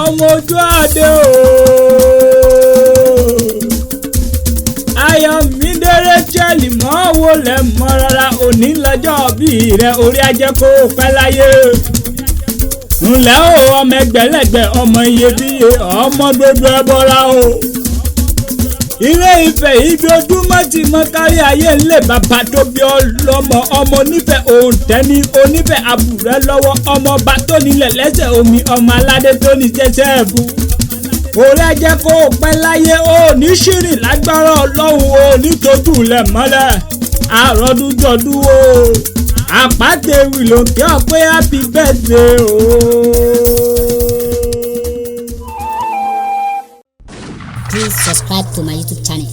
Ọmọ ojú àdé o. Ayọ̀mídé Rachel mọ́ wo lẹ̀ mọ́ rárá, òní lọ́jọ́ bí rẹ̀, orí ajẹ́ kó o pẹ́ láyé. Ńlẹ́ o, ọmọ ẹgbẹ̀lẹ́gbẹ̀, ọmọ iyebíye, ọmọ gbogbo ẹbọra o. Ilé Ifẹ̀, ibi ojúmọ́ ti mọ́ kárí ayé, ńlẹ̀ bàbá tó bí ọlọ́mọ, ọmọ onífẹ̀ òǹtẹ́ni, onífẹ̀ àbúrẹ́ lọ́wọ́, ọmọ ọba tó nílẹ̀ lẹ́sẹ̀ omi, ọmọ aládé tó ní jẹ́sẹ̀ ẹ̀bù. Orí ajẹ́ kó o pẹ́ láyé o, ní ṣìrìn lágbára Ọlọ́run o, ní tójú lẹ̀ mọ́lẹ̀ àròdújọdún o. Àpàtẹ́wì ló ń kí ọ pé happy birthday o. Please subscribe to my YouTube channel.